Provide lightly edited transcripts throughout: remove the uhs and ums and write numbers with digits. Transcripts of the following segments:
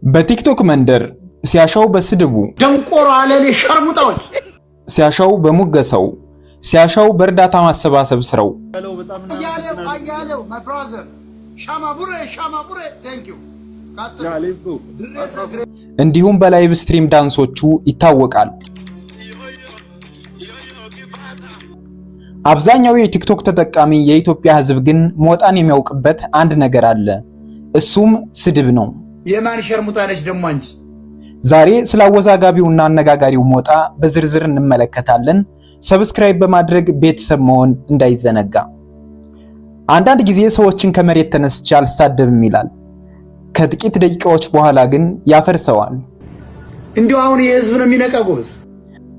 በቲክቶክ መንደር ሲያሻው በስድቡ፣ ደንቆሮ አለሌ ሸርሙጣዎች፣ ሲያሻው በሙገሳው፣ ሲያሻው በእርዳታ ማሰባሰብ ስራው አያሌው አያሌው my brother ሻማቡሬ ሻማቡሬ thank you። እንዲሁም በ live stream ዳንሶቹ ይታወቃል። አብዛኛው የቲክቶክ ተጠቃሚ የኢትዮጵያ ሕዝብ ግን ሞጣን የሚያውቅበት አንድ ነገር አለ። እሱም ስድብ ነው። የማን ሸርሙጣ ነች ደግሞ አንቺ? ዛሬ ስለ አወዛጋቢውና አነጋጋሪው ሞጣ በዝርዝር እንመለከታለን። Subscribe በማድረግ ቤተሰብ መሆን እንዳይዘነጋ። አንዳንድ ጊዜ ሰዎችን ከመሬት ተነስቼ አልሳደብም ይላል። ከጥቂት ደቂቃዎች በኋላ ግን ያፈርሰዋል። እንዲሁ አሁን የህዝብ ነው የሚነቃ ጎበዝ።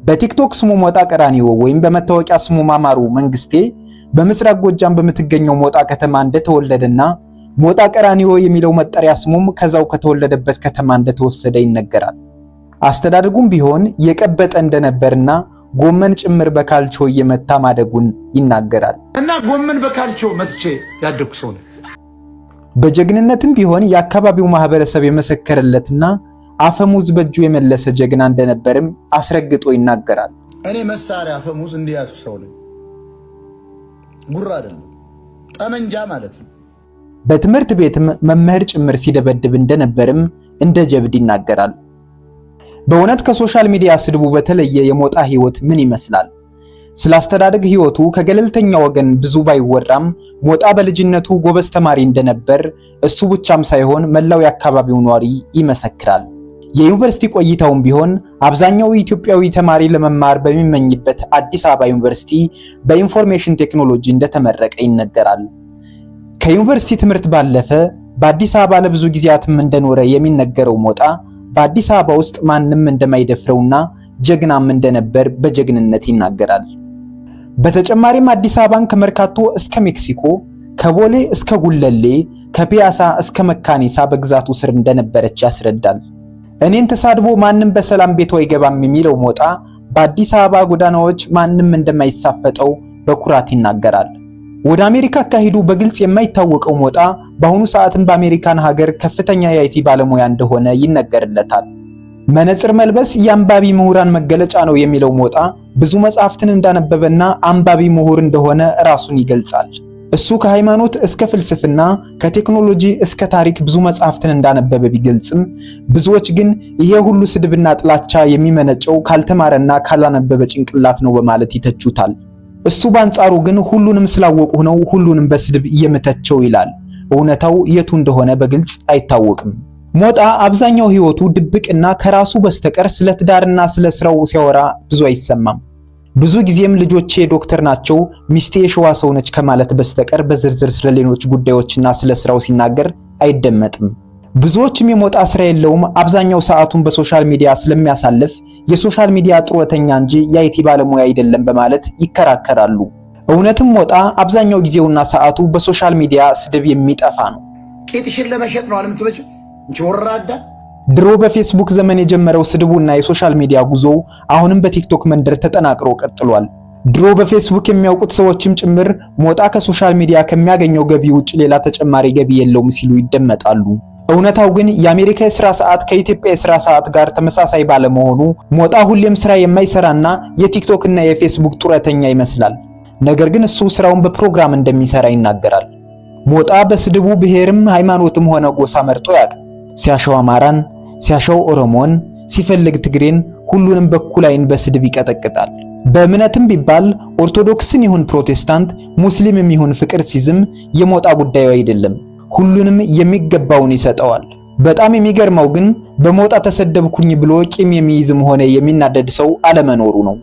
በቲክቶክ ስሙ ሞጣ ቀራኒዮ ወይም በመታወቂያ ስሙ ማማሩ መንግስቴ በምስራቅ ጎጃም በምትገኘው ሞጣ ከተማ እንደተወለደና ሞጣ ቀራኒዮ የሚለው መጠሪያ ስሙም ከዛው ከተወለደበት ከተማ እንደተወሰደ ይነገራል። አስተዳደጉም ቢሆን የቀበጠ እንደነበርና ጎመን ጭምር በካልቾ እየመታ ማደጉን ይናገራል። እና ጎመን በካልቾ መትቼ ያደግኩ ሰው ነው። በጀግንነትም ቢሆን የአካባቢው ማህበረሰብ የመሰከረለትና አፈሙዝ በእጁ የመለሰ ጀግና እንደነበርም አስረግጦ ይናገራል። እኔ መሳሪያ አፈሙዝ እንዲያዙ ሰው ነኝ። ጉራ አይደለም፣ ጠመንጃ ማለት ነው። በትምህርት ቤትም መምህር ጭምር ሲደበድብ እንደነበርም እንደ ጀብድ ይናገራል። በእውነት ከ social media ስድቡ በተለየ የሞጣ ህይወት ምን ይመስላል? ስለ አስተዳደግ ህይወቱ ከገለልተኛ ወገን ብዙ ባይወራም ሞጣ በልጅነቱ ጎበዝ ተማሪ እንደነበር እሱ ብቻም ሳይሆን መላው የአካባቢው ኗሪ ይመሰክራል። የዩኒቨርሲቲ ቆይታውም ቢሆን አብዛኛው ኢትዮጵያዊ ተማሪ ለመማር በሚመኝበት አዲስ አበባ ዩኒቨርሲቲ በ information technology እንደተመረቀ ይነገራል። ከዩኒቨርሲቲ ትምህርት ባለፈ በአዲስ አበባ ለብዙ ጊዜያትም እንደኖረ የሚነገረው ሞጣ በአዲስ አበባ ውስጥ ማንም እንደማይደፍረውና ጀግናም እንደነበር በጀግንነት ይናገራል። በተጨማሪም አዲስ አበባን ከመርካቶ እስከ ሜክሲኮ፣ ከቦሌ እስከ ጉለሌ፣ ከፒያሳ እስከ መካኒሳ በግዛቱ ስር እንደነበረች ያስረዳል። እኔን ተሳድቦ ማንም በሰላም ቤቱ አይገባም የሚለው ሞጣ በአዲስ አበባ ጎዳናዎች ማንም እንደማይሳፈጠው በኩራት ይናገራል። ወደ አሜሪካ አካሄዱ በግልጽ የማይታወቀው ሞጣ በአሁኑ ሰዓትም በአሜሪካን ሀገር ከፍተኛ የ IT ባለሙያ እንደሆነ ይነገርለታል። መነጽር መልበስ የአንባቢ ምሁራን መገለጫ ነው የሚለው ሞጣ ብዙ መጽሐፍትን እንዳነበበና አንባቢ ምሁር እንደሆነ ራሱን ይገልጻል። እሱ ከሃይማኖት እስከ ፍልስፍና፣ ከቴክኖሎጂ እስከ ታሪክ ብዙ መጽሐፍትን እንዳነበበ ቢገልጽም ብዙዎች ግን ይሄ ሁሉ ስድብና ጥላቻ የሚመነጨው ካልተማረና ካላነበበ ጭንቅላት ነው በማለት ይተቹታል። እሱ በአንጻሩ ግን ሁሉንም ስላወቁ ነው ሁሉንም በስድብ የምተቸው ይላል። እውነታው የቱ እንደሆነ በግልጽ አይታወቅም። ሞጣ አብዛኛው ህይወቱ ድብቅና ከራሱ በስተቀር ስለ ትዳርና ስለ ስራው ሲያወራ ብዙ አይሰማም። ብዙ ጊዜም ልጆቼ ዶክተር ናቸው፣ ሚስቴ የሸዋ ሰው ነች ከማለት በስተቀር በዝርዝር ስለ ሌሎች ጉዳዮችና ስለ ስራው ሲናገር አይደመጥም። ብዙዎችም የሞጣ ስራ የለውም፣ አብዛኛው ሰዓቱን በ social media ስለሚያሳልፍ የ social media ጡረተኛ እንጂ የ IT ባለሙያ አይደለም በማለት ይከራከራሉ። እውነትም ሞጣ አብዛኛው ጊዜውና ሰዓቱ በ social media ስድብ የሚጠፋ ነው። ቂጥሽን ለመሸጥ ነው አለምትመጪው እንቺ ወራዳ። ድሮ በፌስቡክ ዘመን የጀመረው ስድቡና የ social media ጉዞው አሁንም በቲክቶክ መንደር ተጠናክሮ ቀጥሏል። ድሮ በፌስቡክ የሚያውቁት ሰዎችም ጭምር ሞጣ ከ social media ከሚያገኘው ገቢ ውጭ ሌላ ተጨማሪ ገቢ የለውም ሲሉ ይደመጣሉ። እውነታው ግን የአሜሪካ የስራ ሰዓት ከኢትዮጵያ የስራ ሰዓት ጋር ተመሳሳይ ባለመሆኑ ሞጣ ሁሌም ስራ የማይሰራና የቲክቶክ እና የፌስቡክ ጡረተኛ ይመስላል። ነገር ግን እሱ ስራውን በፕሮግራም እንደሚሰራ ይናገራል። ሞጣ በስድቡ ብሔርም ሃይማኖትም ሆነ ጎሳ መርጦ ያውቅ። ሲያሻው አማራን፣ ሲያሻው ኦሮሞን፣ ሲፈልግ ትግሬን፣ ሁሉንም በኩል አይን በስድብ ይቀጠቅጣል። በእምነትም ቢባል ኦርቶዶክስን ይሁን ፕሮቴስታንት፣ ሙስሊምም ይሁን ፍቅር ሲዝም የሞጣ ጉዳዩ አይደለም። ሁሉንም የሚገባውን ይሰጠዋል። በጣም የሚገርመው ግን በሞጣ ተሰደብኩኝ ብሎ ቂም የሚይዝም ሆነ የሚናደድ ሰው አለመኖሩ ነው።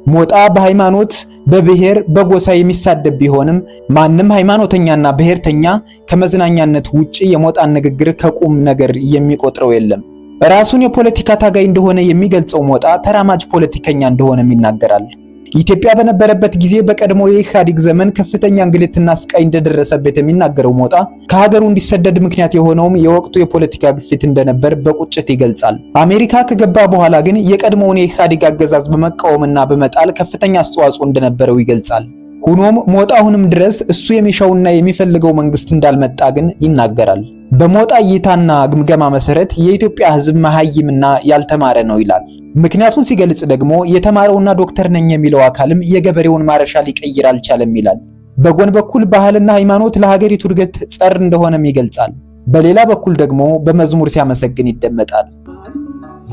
ሞጣ በሃይማኖት፣ በብሔር፣ በጎሳ የሚሳደብ ቢሆንም ማንም ሃይማኖተኛና ብሔርተኛ ከመዝናኛነት ውጪ የሞጣን ንግግር ከቁም ነገር የሚቆጥረው የለም። ራሱን የፖለቲካ ታጋይ እንደሆነ የሚገልጸው ሞጣ ተራማጅ ፖለቲከኛ እንደሆነም ይናገራል። ኢትዮጵያ በነበረበት ጊዜ በቀድሞ የኢህአዴግ ዘመን ከፍተኛ እንግልትና ስቃይ እንደደረሰበት የሚናገረው ሞጣ ከሀገሩ እንዲሰደድ ምክንያት የሆነውም የወቅቱ የፖለቲካ ግፊት እንደነበር በቁጭት ይገልጻል። አሜሪካ ከገባ በኋላ ግን የቀድሞውን የኢህአዴግ አገዛዝ በመቃወምና በመጣል ከፍተኛ አስተዋጽኦ እንደነበረው ይገልጻል። ሆኖም ሞጣ አሁንም ድረስ እሱ የሚሻውና የሚፈልገው መንግስት እንዳልመጣ ግን ይናገራል። በሞጣ እይታና ግምገማ መሰረት የኢትዮጵያ ሕዝብ መሐይምና ያልተማረ ነው ይላል። ምክንያቱን ሲገልጽ ደግሞ የተማረውና ዶክተር ነኝ የሚለው አካልም የገበሬውን ማረሻ ሊቀይር አልቻለም ይላል። በጎን በኩል ባህልና ሃይማኖት ለሀገሪቱ እድገት ጸር እንደሆነም ይገልጻል። በሌላ በኩል ደግሞ በመዝሙር ሲያመሰግን ይደመጣል።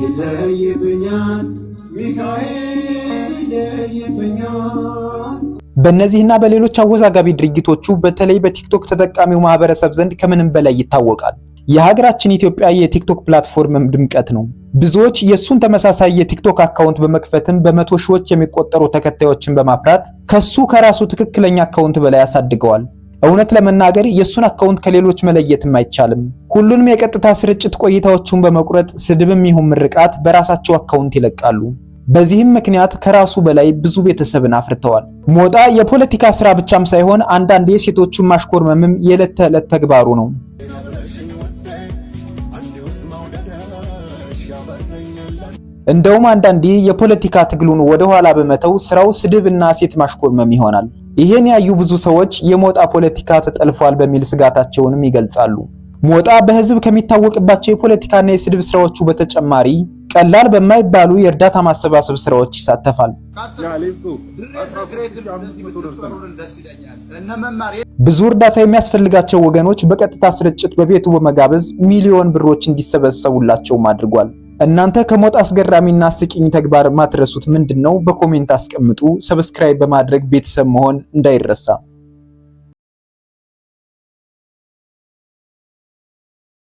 ይለይብኛል ሚካኤል ይለይብኛል። በእነዚህና በሌሎች አወዛጋቢ ድርጊቶቹ በተለይ በቲክቶክ ተጠቃሚው ማህበረሰብ ዘንድ ከምንም በላይ ይታወቃል። የሀገራችን ኢትዮጵያ የቲክቶክ platform ድምቀት ነው። ብዙዎች የሱን ተመሳሳይ የቲክቶክ account በመክፈትም በመቶ ሺዎች የሚቆጠሩ ተከታዮችን በማፍራት ከሱ ከራሱ ትክክለኛ account በላይ አሳድገዋል። እውነት ለመናገር የሱን account ከሌሎች መለየትም አይቻልም። ሁሉንም የቀጥታ ስርጭት ቆይታዎቹን በመቁረጥ ስድብም ይሁን ምርቃት በራሳቸው account ይለቃሉ። በዚህም ምክንያት ከራሱ በላይ ብዙ ቤተሰብን አፍርተዋል። ሞጣ የፖለቲካ ስራ ብቻም ሳይሆን አንዳንዴ ሴቶቹን ማሽኮርመምም የዕለት ተዕለት ተግባሩ ነው። እንደውም አንዳንዴ የፖለቲካ ትግሉን ወደ ኋላ በመተው ስራው ስድብና ሴት ማሽኮርመም ይሆናል። ይሄን ያዩ ብዙ ሰዎች የሞጣ ፖለቲካ ተጠልፏል በሚል ስጋታቸውንም ይገልጻሉ። ሞጣ በህዝብ ከሚታወቅባቸው የፖለቲካና የስድብ ስራዎቹ በተጨማሪ ቀላል በማይባሉ የእርዳታ ማሰባሰብ ስራዎች ይሳተፋል። ብዙ እርዳታ የሚያስፈልጋቸው ወገኖች በቀጥታ ስርጭት በቤቱ በመጋበዝ ሚሊዮን ብሮች እንዲሰበሰቡላቸውም አድርጓል። እናንተ ከሞጣ አስገራሚና አስቂኝ ተግባር ማትረሱት ምንድን ነው? በ comment አስቀምጡ። Subscribe በማድረግ ቤተሰብ መሆን እንዳይረሳ።